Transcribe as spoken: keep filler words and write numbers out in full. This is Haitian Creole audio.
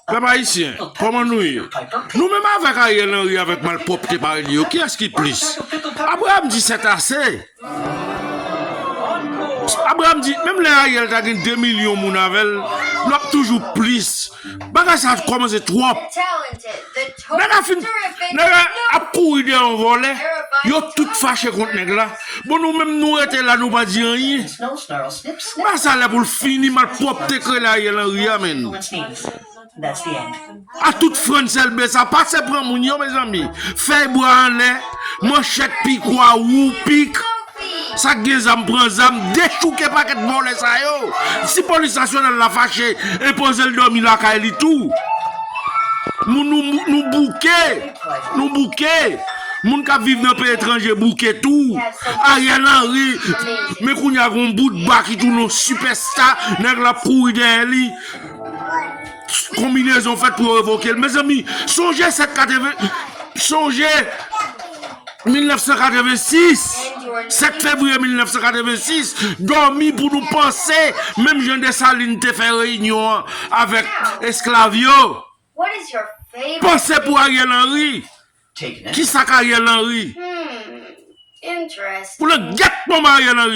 Pèp ayisyen, kòman nou ye? Nou menm avèk Ariel Henry, avèk malpwòpte parèy li yo, kiyès ki plis? Abraham di c'est assez. Abraham di, menm lè Ariel ta gen de milyon moun avè l, l ap toujou plis. Bagay sa kòmanse twòp. Nèg la fin, nèg la ap kouri dèyè yon vòlè. Yo tout fache kont nèg la. Bon, nou menm nou rete la, nou pa di anyen. Ba sa lè pou l fini, malpwòpte krele Ariel Henry a, menn. A tout Frantz Elbé sa, pase pran moun yo, mezanmi. Fèy bwa anlè, manchèt, pikwa, wou, pik. Sa k gen zam pran zam, dechouke pakèt vòlè sa yo. Si polis nasyonal la fache, enpoze l dòmi lakay li tou. Moun nou, nou bouke, nou bouke. Moun k ap viv nan peyi etranje bouke tou. Ariel Henry, men kounye a gon bout ba ki tounen yon sipèsta, nèg la ap kouri dèyè li. Konbinezon fèt pou yo revoke l. Mezanmi, sonje sèt katreven, sonje mil nèf san katreven sis, sèt fevriye mil nèf san katreven sis, dòmi pou nou panse, menm jan Desalin te fè reyinyon an avèk esklav yo. Panse pou Ariel Henry. Kisa k Ariel Henry? Pou langyèt pon Ariel Henry.